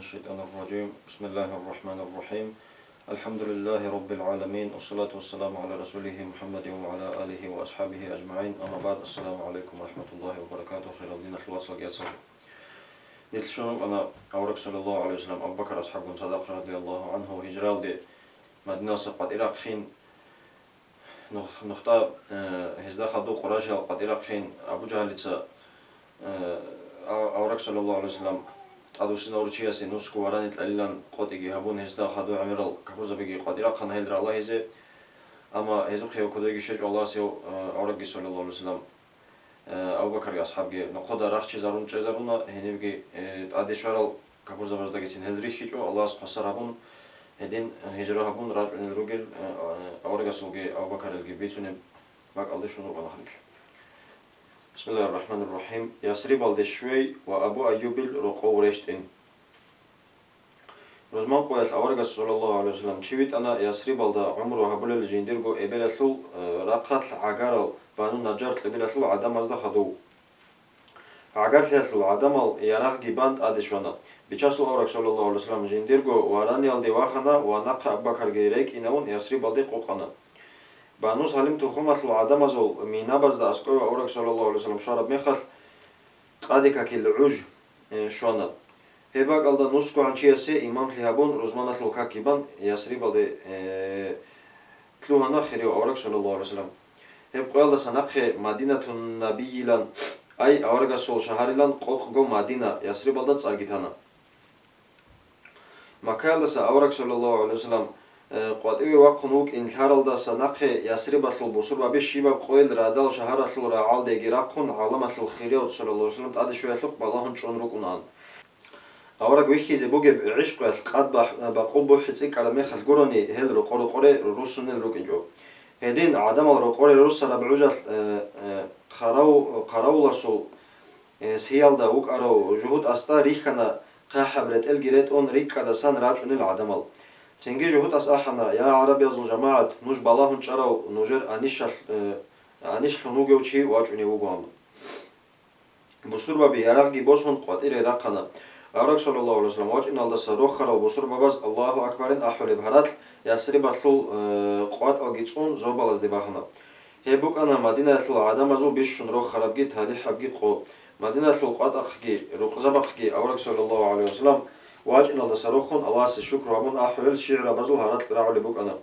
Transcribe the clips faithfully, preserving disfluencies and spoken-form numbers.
الشيطان الرجيم. بسم الله الرحمن الرحيم. الحمد لله رب العالمين. والصلاة والسلام على رسوله محمد وعلى آله وأصحابه أجمعين. أما بعد. السلام عليكم ورحمة الله وبركاته. Хириял диналъул вацал, яцал. Нилъ щун рукӀана авараг саллаллагьу гӀалайгьи вассалам Абу Бакар асхӀабгун цадахъ радияллагьу гӀангьу гьижралде Мадиналдаса къватӀир рахъин. Нух-, нухда, э, гьезда хадуб къурайшиял къватӀир рахъин Абу Жагьлица, э, ав-, авараг саллаллагьу гӀалайгьи вассалам тӀадвуссинав чиясе нусго варани кьелилан къотӀиги гьабун, гьезда хадуб гӀемерал капурзабиги къватӀир рахъана гьел ралагьизе. Амма гьезухъе кодеги щвечӀо Аллагьас гьев, э, аварагги саллаллагьу гӀалайгьи вассалам. Э, Абу Бакарги асхӀабги нохъода рахчизарун чӀезаруна, гьенибги, э, тӀаде щварал капурзабаздагицин гьел рихьичӀо, Аллагьас хвасар гьабун, гьедин гьижра гьабун рачӀунел ругел, э, аварагасулги Абу Бакарилги бицунеб бакӀалде щун рукӀана гьанилъ. Бисмиллагьир рахӀманир рахӀим. Ясрибалде щвей ва Абу Айюбил рокъов рещтӀин. Рузман къоялъ аварагас, саллаллагьу гӀалайгьи вассалам, чи витӀана Ясрибалда гӀумру гьабулел жиндирго эбелалъул, э, рахъалъ гӀагарал Бану Наджар кьибилалъул гӀадамазда хадув. ГӀагарлъиялъул гӀадамал ярагъги бан тӀаде щвана. Бичасул авараг, саллаллагьу гӀалайгьи вассалам, жиндирго вараниялде вахана ва нахъа Абу Бакарги рекӀинавун Ясрибалде къокъана. Бану Салим тухумалъул гӀадамазул минабазда аскӀове авараг, саллаллагьу гӀалайгьи вассалам, щвараб мехалъ, къаде какил гӀуж, э, щвана. Гьеб бакӀалда нусгогӀан чиясе имамлъи гьабун, рузманалъул какги бан, Ясрибалде, э, лъугьана хирияв авараг, саллаллагьу гӀалайгьи вассалам. Гьеб къоялдаса нахъе Мадинатун Набийилан, ай аварагасул шагьарилан къокъго Мадина, Ясрибалда цӀарги тана. Маккаялдаса авараг, саллаллагьу гӀалайгьи вассалам, э, къватӀиве вахъун вукӀин лъаралдаса нахъе Ясрибалъул бусурбаби щибаб къойил радал шагьаралъул рагӀалдеги рахъун гӀаламалъул хирияв, саллаллагьу гӀалайгьи вассалам, тӀаде щвеялъухъ балагьун чӀун рукӀунаан. Авараг вихьизе бугеб гӀишкъуялъ къад бахӀ-, бакъул бухӀи цӀикӀкӀараб мехалъ гурони, гьел рокъо-рокъоре руссунел рукӀинчӀо. Гьедин гӀадамал рокъоре руссараб гӀужалъ, э, э, хъарав-, хъаравуласул, э, сиялда вукӀарав жугьутӀасда рихьана хъахӀаб ретӀелги ретӀун рикӀкӀадасан рачӀунел гӀадамал. Цинги жугьутӀас ахӀана: «Я гӀарабиязул жамагӀат, нуж балагьун чӀарав нужер анищалъ-, э, анищлъун вугев чи вачӀунев вугоан». Бусурбаби ярагъги босун къватӀире рахъана. Авараг, саллаллагьу гӀалайгьи вассалам, вачӀиналдаса рохарал бусурбабаз «Аллагьу акбарин» ахӀулеб гьаракь Ясрибалъул, э, къватӀалги цӀун зобалазде бахана. Гьеб букӀана Мадинаялъул гӀадамазул бищун рохарабги талихӀабги къо. Мадинаялъул къватӀахъги рукъзабахъги авараг, саллаллагьу гӀалайгьи вассалам, вачӀиналдаса рохун Аллагьасе шукру гьабун ахӀулел шигӀрабазул гьаракь рагӀулеб букӀана.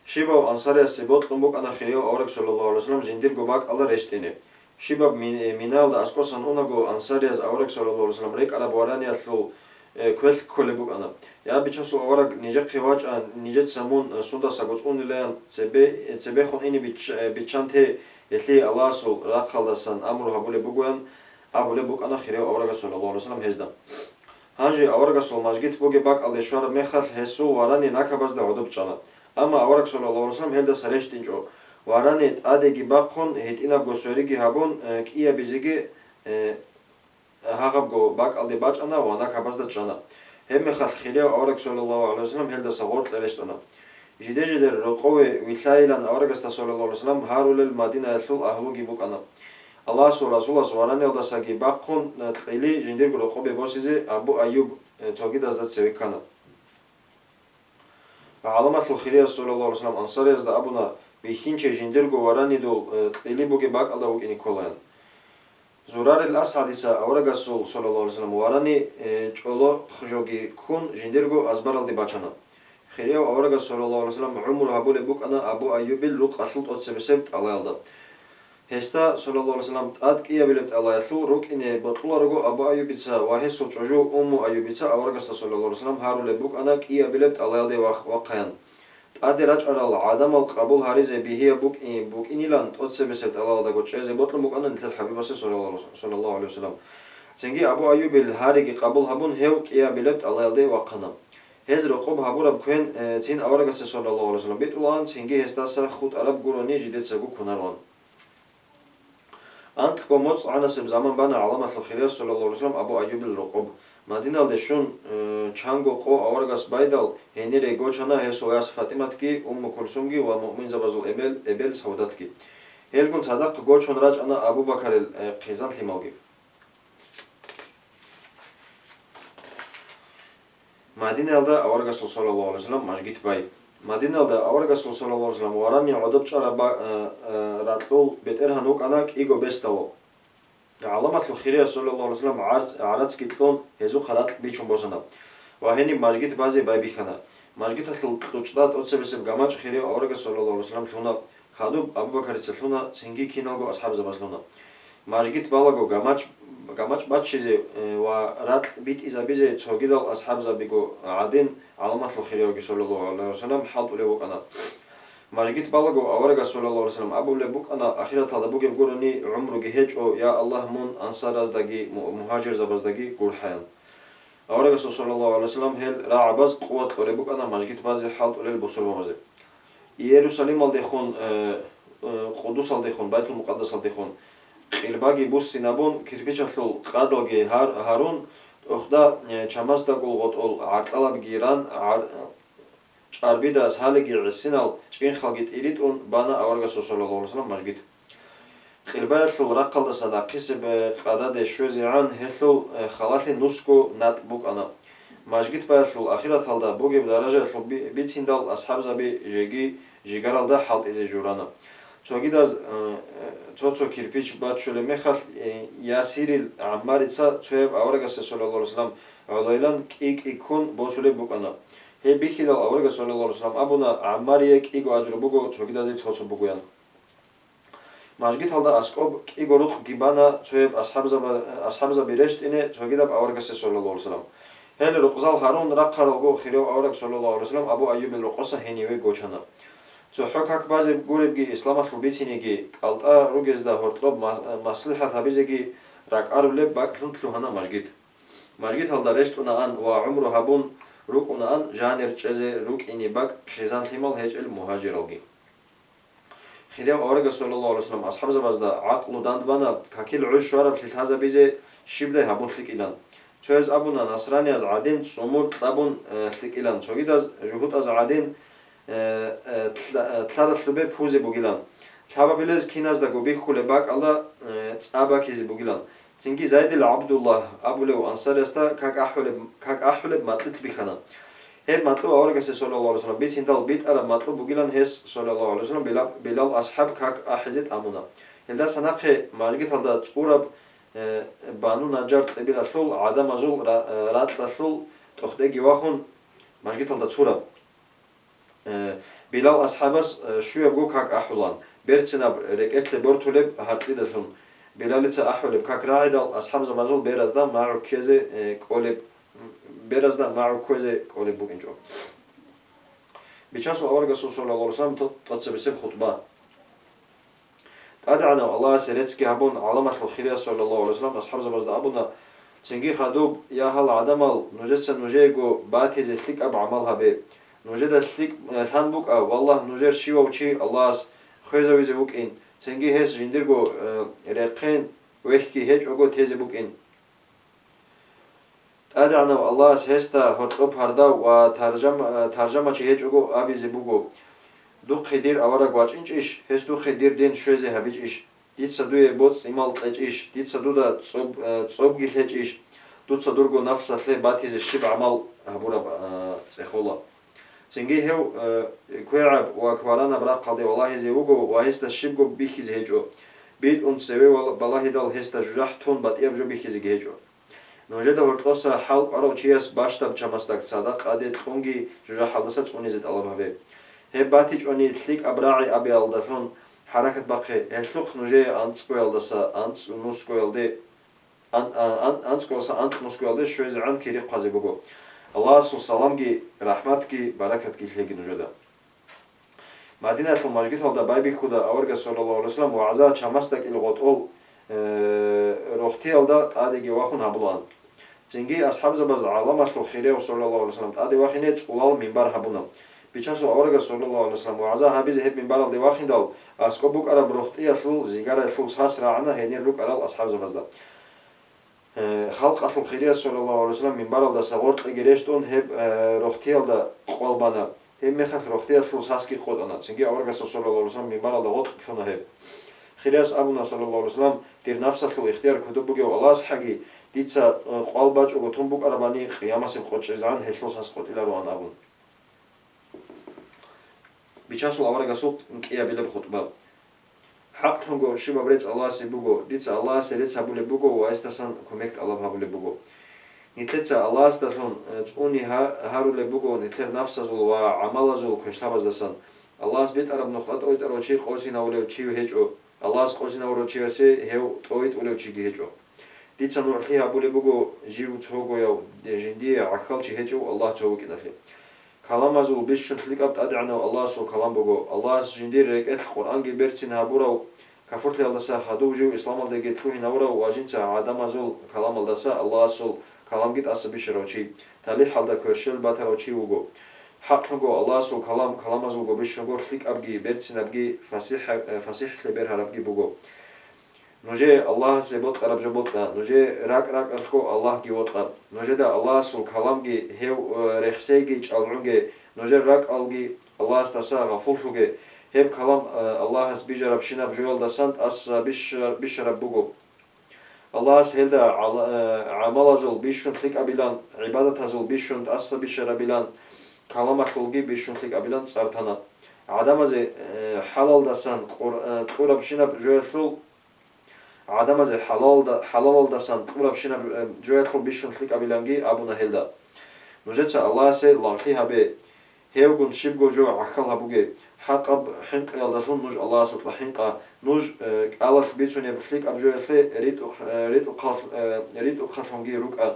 Щибав ансариясе бокьун букӀана хирияв авараг, саллаллагьу гӀалайгьи вассалам, жиндирго бакӀалда рещтӀине. Щибаб Ми-, Минаялда аскӀосан унаго, ансарияз авараг, саллаллагьу гӀалайгьи вассалам, рекӀараб вараниялъул, э, квелъ кколеб букӀана. «Я, бичасул авараг, нижехъе вачӀа, нижеца мун, э, сундасаго цӀунилаян цебе-, цебехун ине бич-, э, биччанте, гьелъие Аллагьасул рахъалдасан амру гьабулеб бугоян», — абулеб букӀана хирияв аварагас, саллаллагьу гӀалайгьи вассалам, гьезда. Гьанже аварагасул мажгит бугеб бакӀалде щвараб мехалъ гьесул варани накабазда гӀодоб чӀана. Амма авараг, саллаллагьу гӀалайгьи вассалам, гьелдаса рещтӀинчӀо. Варани тӀадеги бахъун, гьитӀинабго свериги гьабун, э, кӀиабизеги, э, гьагъабго бакӀалде бачӀана ва накабазда чӀана. Гьеб мехалъ хирияв авараг, саллаллагьу гӀалайгьи вассалам, гьелдаса гъоркье рещтӀана. Жиде-жидер рокъове вилълъайилан аварагасда, саллаллагьу гӀалайгьи вассалам, гьарулел Мадинаялъул агьлуги букӀана. Аллагьасул Расулас вараниялдасаги бахъун, э, кьили жиндирго рокъобе босизе Абу Айюб, э, цогидазда цеве ккана. ГӀаламалъул хирияс, саллаллагьу гӀалайгьи вассалам, ансариязда абуна, бихьинчи жиндирго варанидул, э, кьили бугеб бакӀалда вукӀине кколаян. Зурарил АсгӀадица аварагасул, саллаллагьу гӀалайгьи вассалам, варани, э, чӀолохъ жоги ккун, жиндирго азбаралде бачана. Хирияв аварагас, саллаллагьу гӀалайгьи вассалам, гӀумру гьабулеб букӀана Абу Айюбил рукъалъул тӀоцебесеб тӀалаялда. Гьесда, саллаллагьу гӀалайгьи вассалам, тӀад кӀиабилеб тӀалаялъул рукӀине бокьуларого Абу Айюбица ва гьесул чӀужу Умму Айюбица аварагасда, саллаллагьу гӀалайгьи вассалам, гьарулеб букӀана кӀиабилеб тӀалаялде вах-, вахъаян. ТӀаде рачӀарал гӀадамал къабул гьаризе бигьияб букӀи-, букӀинилан тӀоцебесеб тӀалаялдаго чӀезе бокьун букӀана нилъер ХӀабибасе, саллаллагьу гӀалайгьи вассалам. Цинги Абу Айюбил гьариги къабул гьабун, гьев кӀиабилеб тӀалаялде вахъана. Гьез рокъоб гьабураб квен, э, цин аварагасе, саллаллагьу гӀалайгьи вассалам, битӀулаан, цинги гьесдаса хутӀараб гурони жидецаго ккунароан. Анкьго моцӀ гӀанасеб заман бана гӀаламалъул хирияс, саллаллагьу гӀалайгьи вассалам, Абу Айюбил рокъоб. Мадиналде щун, э, чанго къо аварагас байдал, гьенире гочана гьесул яс ФатӀиматги, Умму Кулсумги ва муъминзабазул эбел, эбел Савдатги. Гьелгун цадахъ гочун рачӀана Абу Бакарил, э, хъизан лъималги. Мадинаялда аварагасул саллаллагьу гӀалайгьи вассалам мажгит бай. Мадинаялда аварагасул саллаллагьу гӀалайгьи вассалам варанив гӀодоб чӀараб ба-, э, э, ракьул бетӀергьан вукӀана кӀиго бесдалъун. ГӀаламалъул хирияв саллаллагьу гӀалайгьи вассалам гӀарц-, гӀарацги кьун, гьезухъа ракь бичун босана ва гьениб мажгит базе байбихьана. Мажгиталъул кьучӀда тӀоцебесеб гамачӀ хирияв аварагас саллаллагьу гӀалайгьи вассалам лъуна, хадуб Абу Бакарица лъуна, цинги киналго асхӀабзабаз лъуна. Мажгит балаго гамачӀ, гамачӀ баччизе, э, ва ракь битӀизабизе цогидал асхӀабзабиго гӀадин, гӀаламалъул хириявги саллаллагьу гӀалайгьи вассалам хӀалтӀулев вукӀана. Мажгит балаго аварагас саллаллагьу гӀалайгьи вассалам абулеб букӀана, ахираталда бугеб гурони гӀумруги гьечӀо, я Аллагь, мун ансараздаги му-, мугьажирзабаздаги гурхӀаян. Аварагасул саллаллагьу гӀалайгьи вассалам гьел рагӀабаз къуват кьолеб букӀана мажгит базе хӀалтӀулел бусурбабазе. Иерусалималдехун, э, э, Къудусалдехун, Байтул-Мукъадасалдехун къилбаги буссинабун, кирпичалъул къадалги гьар-, гьарун, тӀохда, э, чамасдакӀул гъотӀол гӀаркьалабги ран, гӀар-, чӀарбида лъалеги гӀисинал чӀинхалги тӀиритӀун бана аварагасул саллаллагьу гӀалайгьи вассалам мажгит. Къилбаялъул рахъалдаса нахъисеб къададе щвезегӀан гьелъул, э, халалъи нусго натӀ букӀана. Мажгит баялъул ахираталда бугеб даражаялъул би-, бициндал асхӀабзаби жеги жигаралда хӀалтӀизе журана. Цогидаз, э, э, цо-цо кирпич баччулеб мехалъ, э, Ясирил ГӀаммарица цояб аварагасе саллаллагьу гӀалайгьи вассалам гӀолойилан кӀи-кӀи ккун босулеб букӀана. Гьеб бихьидал аварагас саллаллагьу гӀалайгьи вассалам абуна, ГӀаммарие кӀиго ажру буго, цогидазе цо-цо бугоян. Мажгиталда аскӀоб кӀиго рукъги бана цояб асхӀабзаба-, асхӀабзаби рещтӀине цогидаб аварагасе саллаллагьу гӀалайгьи вассалам. Гьел рукъзал гьарун рахъаралго хирияв авараг саллаллагьу гӀалайгьи вассалам Абу Айюбил рокъоса гьениве гочана. ЦохӀо как базе гуребги, исламалъул бициниги, кӀалтӀа ругезда гьоркьоб ма-, маслихӀат гьабизеги ракӀарулеб бакӀлъун лъугьана мажгит. Мажгиталда рещтӀунаан ва гӀумру гьабун рукӀунаан жанир чӀезе рукӀине бакӀ хъизан-лъимал гьечӀел мугьажиралги. Хирияв аварагас саллаллагьу гӀалайгьи вассалам асхӀабзабазда гӀакълу дандбана, какил гӀуж щвараблъи лъазабизе щибдай гьабун лъикӀилан. Цояз абуна, насранияз гӀадин цӀумур кьабун, э, лъикӀилан, цогидаз жугьутӀаз гӀадин, э, э, тла-, э, тларалъубе пузе бугилан. Лъабабилез киназдаго бихьулеб бакӀалда, э, цӀа бакизе бугилан. Цинги Зайдил ГӀабдуллагь абулев ансариясда как ахӀулеб, как ахӀулеб макьилъ бихьана. Гьеб макьу аварагасе саллаллагьу гӀалайгьи вассалам бициндал битӀараб макьу бугилан гьес саллаллагьу гӀалайгьи вассалам Билал, Билал асхӀаб как ахӀизе тӀамуна. Гьелдаса нахъе мажгиталда цӀураб, э, Бану Наджар къабилалъул гӀадамазул ра-, э, ракьалъул тӀохӀдеги вахун, мажгиталда цураб. Э, Билал асхӀабас, э, щуябго как ахӀулан, берцинаб рекӀелъе бортулеб гьаркьидалъун. Билалица ахӀулеб как рагӀидал, асхӀабзабазул беразда магӀу ккезе, э, кӀолеб, беразда магӀу ккезе кӀолеб букӀинчӀо. Бичасул аварагасул саллаллагьу гӀалайгьи вассалам тӀо-, тӀоцебесеб хутӀба. ТӀадегӀанав Аллагьасе реццги гьабун, гӀаламалъул хирияс саллаллагьу гӀалайгьи вассалам асхӀабзабазда абуна, цинги хадуб, я гьал гӀадамал, нужеца нужеего батизе лъикӀаб гӀамал гьабе. Нужеда лъикӀ, э, лъан букӀа, валлагь, нужер щивав чи Аллагьас хвезавизе вукӀин, цинги гьес жиндирго, э, рехъен вехьги гьечӀого тезе букӀин. ТӀадегӀанав Аллагьас гьесда гьоркьоб гьардав ва таржам-, таржамачи гьечӀого абизе буго: «Духъе дир авараг вачӀинчӀищ, гьес духъе дир дин щвезе гьабичӀищ? Дица дуе боцӀи-мал кьечӀищ? Дица дуда цӀоб-, цӀобги лъечӀищ? Дуца дурго нафсалъе батизе щиб гӀамал гьабураб цӀехола?» Цинги гьев, э, квегӀаб ва кваранаб рахъалде валагьизе вуго ва гьесда щибго бихьизе гьечӀо. БитӀун цеве вал-, балагьидал гьесда жужахӀ тун батӀияб жо бихьизеги гьечӀо. Нужеда гьоркьоса хӀал кӀварав чияс бащдаб чамасдак цадахъаде кьунги жужахӀалдаса цӀунизе тӀалаб гьабе. Гьеб батичӀони лъикӀаб рагӀи абиялдалъун хӀаракат бахъе, гьелъухъ нужее анцӀгоялдаса анцӀ нусгоялде ан-, а-, ан-, анцӀгоялдаса анкь нусгоялде щвезегӀан кири хъвазе буго. Аллагьасул саламги, рахӀматги, баракатги лъеги нужеда. Мадинаялъул мажгиталда байбихьуда аварагас саллаллагьу гӀалайгьи вассалам вагӀза чамасдакӀил гъотӀол, э, рохтиялда тӀадеги вахун гьабулаан. Цинги асхӀабзабаз гӀаламалъул хирияв саллаллагьу гӀалайгьи вассалам тӀаде вахине цӀулал минбар гьабуна. Бичасул аварагас саллаллагьу гӀалайгьи вассалам вагӀза гьабизе гьеб минбаралде вахиндал, аскӀоб букӀараб рохтиялъул зигараялъул сас рагӀана гьенир рукӀарал асхӀабзабазда. Э, халкъалъул хирияс саллаллагьу гӀалайгьи вассалам минбаралдаса гъоркьеги рещтӀун гьеб, э, рохтиялда къвал бана. Гьеб мехалъ рохтиялъул сасги къотӀана. Цинги аварагасул саллаллагьу гӀалайгьи вассалам минбаралда гъоркь лъуна гьеб. Хирияс абуна саллаллагьу гӀалайгьи вассалам: «Дир нафсалъул ихтияр кодоб бугев Аллагьас хӀаги, Дица, э, къвал бачӀого тун букӀарабани, къиямасеб къо чӀезегӀан гьелъул сас къотӀилароан абун. Бичасул аварагасул кӀиабилеб хутӀба. ХӀакълъунго щибаб рецц Аллагьасе буго, дица Аллагьасе рецц гьабулеб буго ва гьесдасан кумек тӀалаб гьабулеб буго. Нилъеца Аллагьасдалъун, э, цӀуни гьа-, гьарулеб буго нилъер нафсазул ва гӀамалазул квешлъабаздасан. Аллагьас битӀараб нухда тӀовитӀарав чи къосинавулев чи гьечӀо, Аллагьас къосинавурав чиясе гьев тӀовитӀулев чиги гьечӀо. Дица нугӀлъи гьабулеб буго жив цогояв, жиндие гӀахьалчи гьечӀев Аллагь цо вукӀиналъе. Каламазул бищун лъикӀаб ТӀадегӀанав Аллагьасул калам буго. Аллагьас жиндир рекӀелъ Къуръанги берцин гьабурав, кафурлъиялдаса хадув жив исламалдеги лъугьинавурав ва жинца гӀадамазул каламалдаса Аллагьасул каламги тӀаса бищарав чи, талихӀалда кверщел батарав чи вуго. ХӀакълъунго Аллагьасул калам каламазулго бищунго лъикӀабги, берцинабги, фасихӀ-, э, фасихӀлъи бергьарабги буго. Нужее Аллагьасе бокьараб жо бокьа, нужее ракӀ-ракӀалъго Аллагьги вокьа. Нужеда Аллагьасул каламги, гьев, э, рехсейги чӀалгӀунге, нужер ракӀалги Аллагьасдаса гъафуллъуге. Гьеб калам, э, Аллагьас бижарабщинаб жоялдасан тӀаса бища-, бищараб буго. Аллагьас гьелда гӀала-, э, гӀамалазул бищун лъикӀабилан, гӀибадатазул бищун тӀаса бищарабилан, каламалъулги бищун лъикӀабилан цӀар тана. ГӀадамазе, э, хӀалалдасан къур-, э, кьурабщинаб жоялъул ГӀадамазе хӀалалда-, хӀалалалдасан кьурабщинаб, э, жоялъул бищун лъикӀабиланги абуна гьелда. Нужеца Аллагьасе лагълъи гьабе, гьевгун щибго жо гӀахьал гьабуге. ХӀакъаб хӀинкъиялдалъун нуж Аллагьасукьа хӀинкъа, нуж, э, кӀалалъ бицунеб лъикӀаб жоялъе ритӀухъ-, э, ритӀухъал-, э, ритӀухъалъунги рукӀа.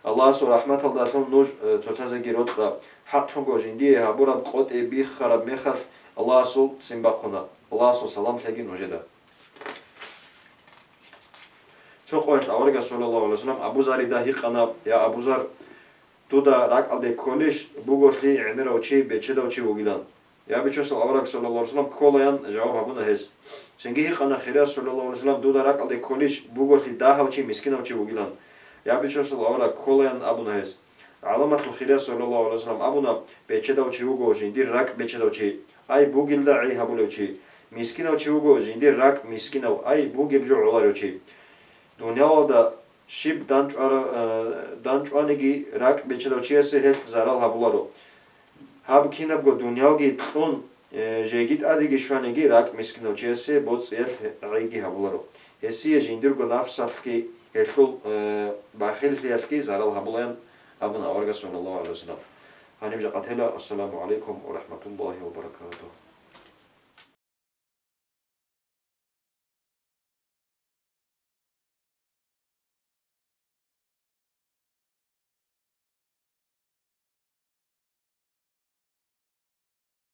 Аллагьасул рахӀматалдалъун нуж, э, цоцазеги рокьа. ХӀакълъунго жиндие гьабураб къотӀи биххараб мехалъ Аллагьасул ццин бахъуна. Аллагьасул салам лъеги нужеда. Цо къоялъ аварагас, саллаллагьу гӀалайгьи вассалам, Абу Зарида гьикъана: «Я Абу Зар, дуда ракӀалде кколищ буголъи гӀемерав чи, бечедав чи вугилан?» Я бичасул авараг, саллаллагьу гӀалайгьи вассалам, кколаян жаваб гьабуна гьес. Цинги гьикъана хирияс, саллаллагьу гӀалайгьи вассалам: «Дуда ракӀалде кколищ буголъи дагьав чи, мискинав чи вугилан?» Я бичасул авараг кколаян абуна гьес. ГӀаламалъул хирияс, саллаллагьу гӀалайгьи вассалам, абуна: «Бечедав чи вуго жиндир ракӀ бечедав чи, ай, бугелда гӀей гьабулев чи. Мискинав чи вуго жиндир ракӀ мискинав, ай, бугеб жо гӀоларев чи». Дуниялалда щиб данчӀвара-, э, данчӀваниги ракӀ бечедав чиясе гьелъ зарал гьабуларо. Гьаб кинабго дуниялги кьун, э, жеги тӀадеги щваниги ракӀ мискинав чиясе боцӀиялъ гӀейги гьабуларо. Гьесие жиндирго нафсалъги гьелъул, э, бахиллъиялъги зарал гьабулаян абуна аварагас, саллаллагьу гӀалайгьи вассалам. Гьаниб жакъа тела. Ассаламу гӀалайкум ва рахӀматуллагьи ва баракатугьу.